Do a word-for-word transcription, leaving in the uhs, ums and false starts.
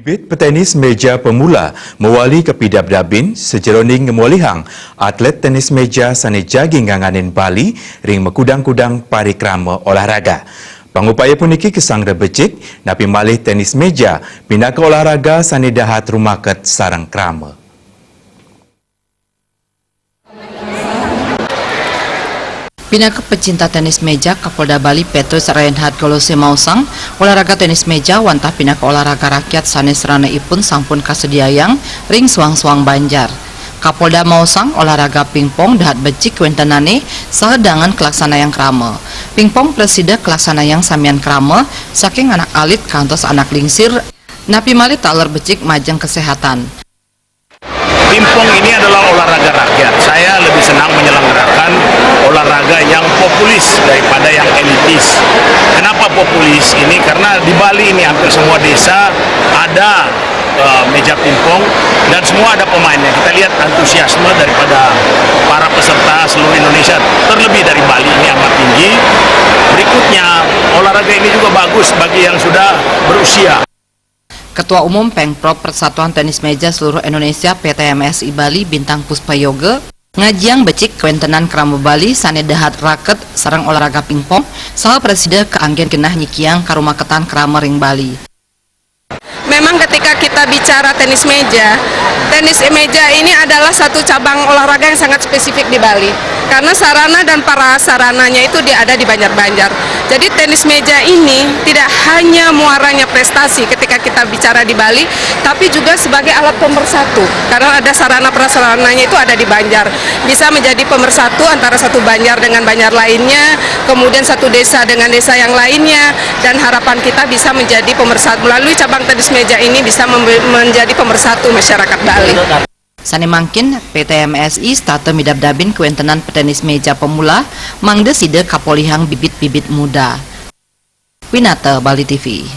Bibit petenis meja pemula mawali kapidabdabin sajeroning ngamolihang atlet tenis meja sane jagi nganganin Bali ring makudang-kudang parikrama olahraga. Pangupaya puniki kasanggra becik, napi malih tenis meja pinaka olahraga sane dahat rumaket sareng krama. Pinaka pecinta tenis meja, Kapolda Bali Petrus Reinhard Golose maosang, olahraga tenis meja wantah pinaka olahraga rakyat sane seraneipun sampun kasediayang ring suang-suang banjar. Kapolda maosang, olahraga pingpong dahat becik kawentenane saha dangan kalaksanayang krama. Pingpong prasida kalaksanayang samian krama, saking anak alit kantos anak lingsir, napi malih taler becik majeng kasehatan. Pingpong ini adalah olahraga rakyat. Saya lebih senang menyelenggarakan olahraga yang populis daripada yang elitis. Kenapa populis ini? Karena di Bali ini hampir semua desa ada eh, meja pingpong dan semua ada pemainnya. Kita lihat antusiasme daripada para peserta seluruh Indonesia, terlebih dari Bali, ini amat tinggi. Berikutnya, olahraga ini juga bagus bagi yang sudah berusia. Ketua Umum Pengprov Persatuan Tenis Meja Seluruh Indonesia P T M S I Bali Bintang Puspa Yoga ngajiang becik kawentenan krama Bali sane dahat raket sareng olahraga pingpong, saha prasida kaanggen genah nyikiang karumaketan krama ring Bali. Memang ketika kita bicara tenis meja, tenis meja ini adalah satu cabang olahraga yang sangat spesifik di Bali. Karena sarana dan prasarananya itu dia ada di Banjar-Banjar. Jadi tenis meja ini tidak hanya muaranya prestasi ketika kita bicara di Bali, tapi juga sebagai alat pemersatu. Karena ada sarana prasarananya itu ada di Banjar. Bisa menjadi pemersatu antara satu banjar dengan banjar lainnya, kemudian satu desa dengan desa yang lainnya, dan harapan kita bisa menjadi pemersatu melalui cabang tenis meja ini bisa membe- menjadi pemersatu masyarakat Bali. Sane mangkin, P T M S I setata midabdabin kawentenan petenis meja pemula, mangda sida kapolihang bibit-bibit muda. Winata, Bali T V.